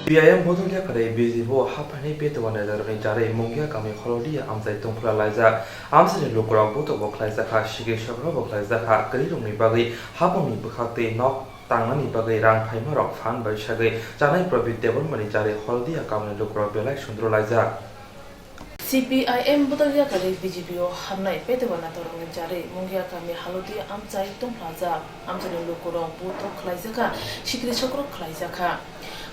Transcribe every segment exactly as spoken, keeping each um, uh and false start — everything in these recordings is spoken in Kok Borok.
P I M bodol yakarwi B J P o haphaini beto wanajarokni jarwi Mungia kami Holodia amchai tongphla laijak. Amchaini lukurok butobo khlaijakha, sikri sokrokbo khlaijakha, kwrwirokni bagwi hapungni bwkhaktwi nok tangnani bagwi rang phaimarok phan bai sagwi chanai Probit Debbarmani jarwi Holodia kamini lukurok belai sundru laijak. C P I M bodol yakarwi B J P o hamnai beto wanajarokni jarwi Mungia kami Holodia amchai tongphlajak. Amchaini lukurok butok khlaijakha, sikri sokrok khlaijakha.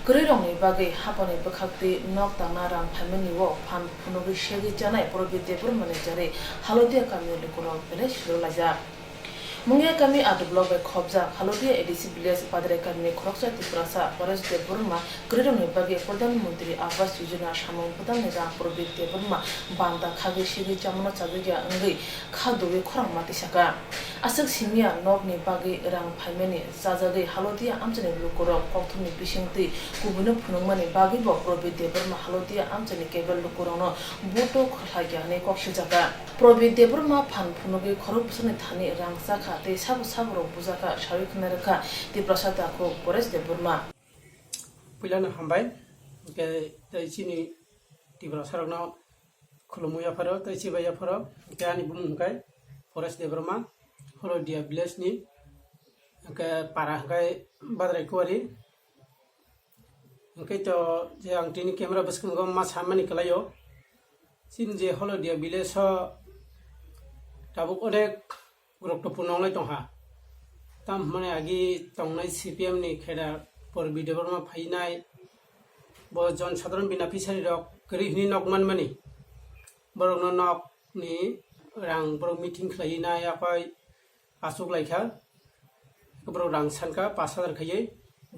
Kwrwirokni bagwi hapani bwkhaktwi nok tangna rang phaimani o phan phunugwi segwi chanai Probit Debbarmani jarwi Halodia kamini lukurok belai sundru laijak. Mungia kami ato block bai khopjak Halodia A D C village Padre kamini khoroksa Tiprasa Paresh Debbarma kwrwirokni bagwi Pradhan Mantri Awas Yojana samung bwtalni rang Probit Debbarma banta khagwi segwi chamano chajagya wngwi kha dugwi khorang ma tisaka. Aswk simiya nokni bagwi rang phaimani chajagwi Halodia amchaini lukurok kokthumni bisingtwi kubuino phunukmani bagwibo Probit Debbarma Halodia amchaini kebel lukurokno buto khlaiya hwnwi kok sijaka. Probit Debbarma phan phunugwi khorok bwsakni thani rang chakha tei sabo saborok bujakha sawi khna rwkha Tiprasa takhuk Paresh Debbarma. Puilano hambai, hwnkhe tei chini Tiprasarokno khulumwi yapharo tei chibai yapharo, hwnkhe ani bumung hwnkhe Paresh Debbarma, Holodia village ni, hwnkhe para hwnkhe Badrai Kuwari. Hwnkhe to je ang tini camera bwskango ma samani kwlaio, chini je Holodia village o tabuk onek guruttopurno wnglai tongkha. Tam hwnmani agi tongnai C P M ni khe da Probit Debbarma phainai, bo jon sadharon beneficiary rok kwrwi hwnwi nok manmani, borokno nok ni rang borok meeting khlaiwi nai, akhoi achuk laikha, borok rang sankha pash hajar khaiwi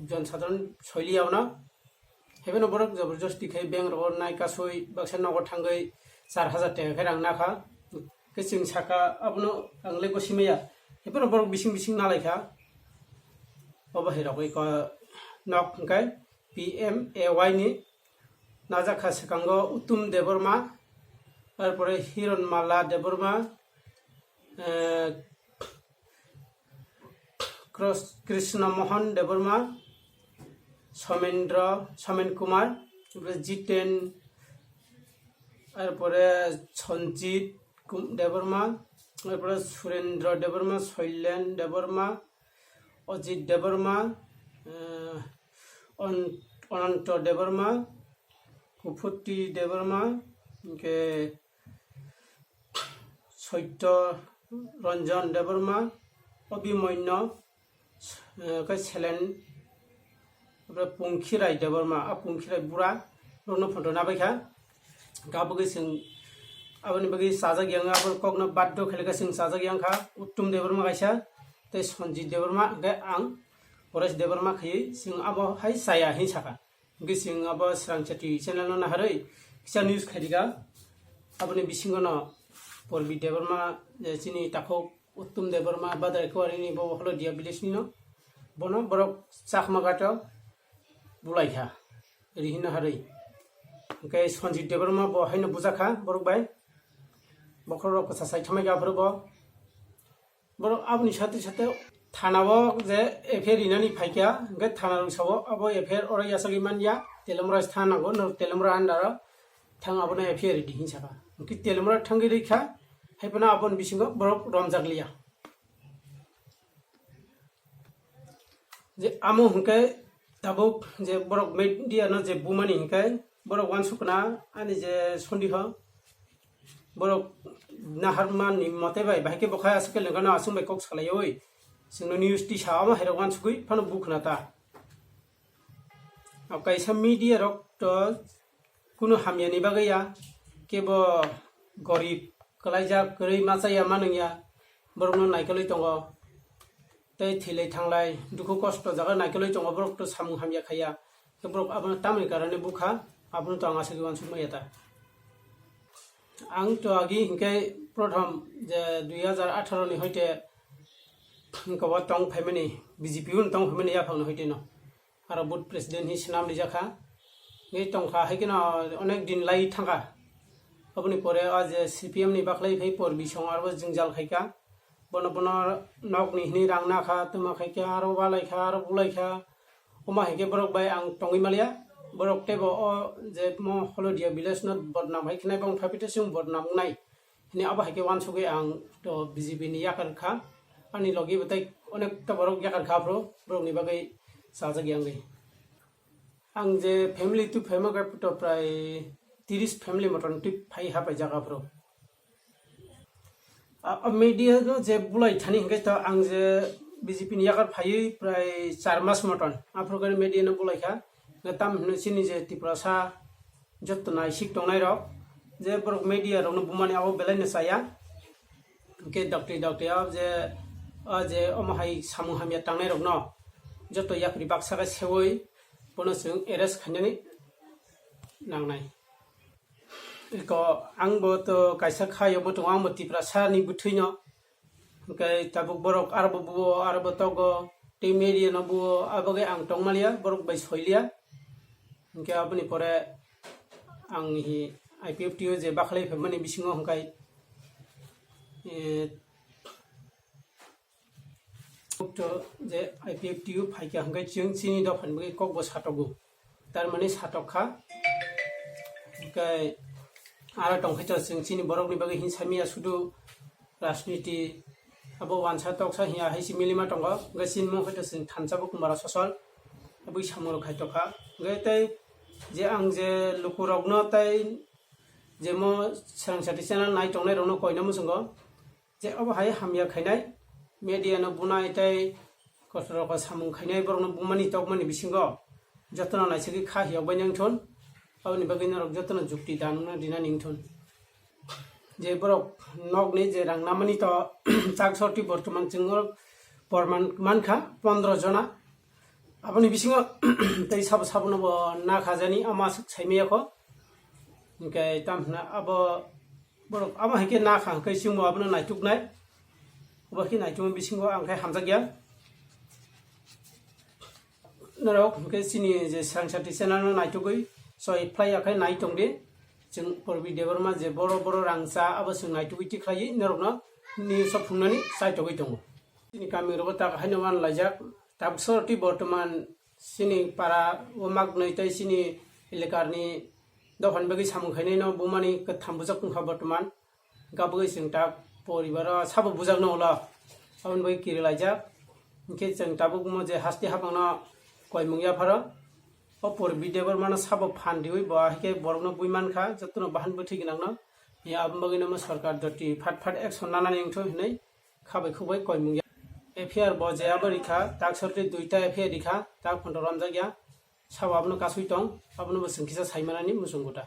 jon sadharon soiliya ono. Haiphano borok joborjosti khai bank rogo nai kasui baksa nogo thangwi char hajar taka khe rang nakha. Khe chwng saka abono ang le gosi maya. Haiphano borok bising bising nalaikha. Obo hai rogwi ko nok hwnkhe P M A Y ni najakha swkango Uttom Debbarma, tarpore Hiron Malla Debbarma, eh, Kros-, Krishna Mohan Debbarma, Somendra, Somen Kumar, tarpore Jiten, tarpore Sanjit Kum-, Debbarma, tarpore Surendra Debbarma, Soilen Debbarma, Ajit Debbarma, eh, On-, Ananto Debbarma, Kuphuti Debbarma, hwnkhe Soityo Ranjan Debbarma, Abhimanyu, eh, khe Selen, obo Pungkhirai Debbarma, a Pungkhirai bura, rokno photo nabaikha. Gabugwi chwng aboni bagwi chajak yang, abo kokno baddo khalikha chwng chajak yang kha, Uttom Debbarma kaisa, tei Sanjit Debbarma, hwnkhe ang Paresh Debbarma khaiwi chwng abo hai chaya hin sakha. Hwnkhe chwng abo Swrangchati channel no naharwi kisa news khairikha. Aboni bisingo no Probit Debbarma, je chini takhuk Uttom Debbarma, Badrai Kuwari ni, bo Holodia village ni no. Bono borok Chakma Ghat o bulaikha, ri hinna harwi. Hwnkhe Sanjit Debbarma bo haino bujakha borok bai. Bokhorok kwsa sai thamaikha aphuru bo. Borok aboni sate sate thana o je F I R rinani phaikha, hwnkhe thana rok sao abo F I R oro yachagwi manya, Telamura thana nango, norok Telamura under o thang abono F I R ridi hin saka. Hwnkhe Telamura thangwi rikha, haiphano aboni bisingo borok romjakliya. Je amo hwnkhe tabuk je borok media no je bumani hwnkhe borok uansukna ani je sondeho borok naharmani mote bai bahai khe bo khai aswk khe lengkha no aswk bai kok salaiwi chwngno news tisa omo hai rok uansukwi phano bukhna ta. O kaisa media rok to kunu hamyani bagwi ya, kebo gorib, kwlaijak, kwrwi, machaya, manwngya, borokno naikolwi tongo. Tei thwilai thanglai, dukhu kosto jaga naikolwi tongo, borok to samung hamya khaiya. Khe borok abono tamni karone bukha, abono to ang aswk uansuk maya ta. Ang to agi hinkhe prothom je dui hajar atharo ni hoite kobo tong phaimani, B J P o tong phaimani yaphangno hoite no. Aro board president hi swnam rijak kha. Ngi tongkha, hai kheno onek din lai thangkha. Aboni pore o je C P M ni baklai phai por bisong aro jwngjal khaikha. Bono, bono nokni hwnwi rang nakha, twma khaikha, aro balaikha, aro bulaikha. Omo hai khe borok bai ang tongwi maliya. Borok teibo o je mo Holodia village no bodnam hai khe nai bang phaiphi tei chwng bodnam wngnai hwnwi abo hai khe uansugwi ang to B J P ni yakar kha. Ani logi bo tei onekta borok yakar kha phuru borokni bagwi chajak ya wngwi. Ang je family twi phaima khe to prai tiris family moton twi phai ha paijak aphuru. A, a media no je bulai thani hingke to ang je B J P ni yakar phaiwi prai char mas moton. Aphuru khe media no bulai kha. Hingke tam hino chini je Tiprasa joto naisik tongnai rok je borok media rok no bumani abo belai no chaya. Hingke dakti dakti o je, o je omo hai samung hamya tangnai rok no joto yapri baksa khe sewi bono chwng arrest khainani nangnai. Eko, ang bo to kaisa kha yokbo tongo, ang bo Tiprasa ni bwthwi no. Hingke tabuk borok aro bo buo, aro bo togo, tei media no buo, abo khe ang tongmaliya, borok bai soiliya. Hingke aboni pore ang hi I P F T o je bakhalai phaimani bisingo hingkai, eh, To je I P F T o phaikha hwnkhe chwng chini dophani bagwi kokbo satogo, tarmani satok kha. Hwnkhe aro tongkhe to chwng chini borokni bagwi hinsa miya sudu rajniti abo wansa toksa hiya hai se milima tongo. Hwnkhe chini mungkhe to chwng thansa bo kumara sosol abwi samung rok khai tokha. Hwnkhe tei je ang je lukurokno tei je mo swrang sati channel nai tongnai rokno koina muchungo. Je obo hai hamya khainai, media no bunai tei kotor rok samung khainai borok no bumani tokmani bisingo jotono naisagwi kha hiyok bai nang thun, aboni bagwi norok jotono jukti dan wngna rinani wng thun. Je borok nokni je rang namani to chak sorti bortoman chwng borman mankha pondro jona, aboni bisingo tei sabo sabono bo na khajani ama aswk saimaya kho, hwnkhe tam hwnna abo. Borok amo hai khe na kha hwnkhe chwngbo abono naituknai. Obo khe naitukma bisingo ang khe hamjakya. Norok hwnkhe chini je swrang sati channel no naitugwi soi phlai ya khe nai tongdi. Chwng Purbi Debbarma je boro boro rangcha abo chwng naitugwi tikhlaiwi norokno news o phungnani chaitogwi tongo. Chini kami rogo tak haino man laijak. Tabuk soro twi bortoman chini para o magnoi tei chini elekarni dophani bagwi samung khainai no bumani kwtham bujak wngkha bortoman. Hwnkha bwgwi chwng tak poribaro sabo bujak no ulo. Aboni bagwi kiri laijak. Hwnkhe chwng tabuk mo je hasti hapang no koimung yapharo. O Purbi Debbarma no sabo phan riwi bo ahai khe borok no bui mankha, jotono bahan bwthwi gwnang no. Aboni bagwi no mo sorkar joti phat phat action nanani wngthok hinwi khabai khukbai koimung ya. F I R bo je abo rikha, tak sorti duita F I R rikha, tak photo romjak ya. Sabo abono kasui tong, abono bo chwng kisa saimanani muchungo ta.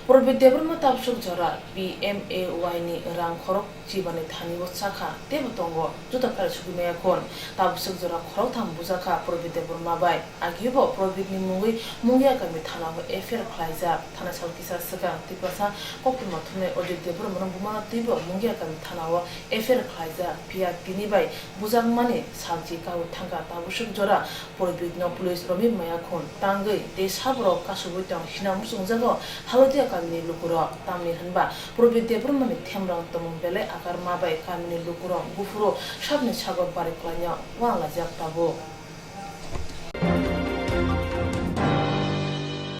Purbi Debbarma tabsuk jora P M A Y ni rang khorok chibani thani o chakha, teibo tongo, juda kare sugwi maya khun. Tabsuk jora khorok tham bujakha Purbi Debbarma bai. Agibo Purbi ni mungwi Mungia kami thana o F I R khlaijak. Thana sal kisa swkang Tiprasa koktwma thumnai Ojit Debbarma no bumano twibo Mungia kami thana o F I R khlaijak, phiya tini bai bujakmani salchi kaui thangkha. Tabusuk jora Purbi no police romwi maya khun tangwi tei saborok kasugwi tong hina muchungjago Halodia kamini lukurok. Tamni hwnba Purbi Debbarma ni themrang tongmung belai akar ma bai kamini lukurok buphuru sakni sago bari klaina uang laijak tabuk.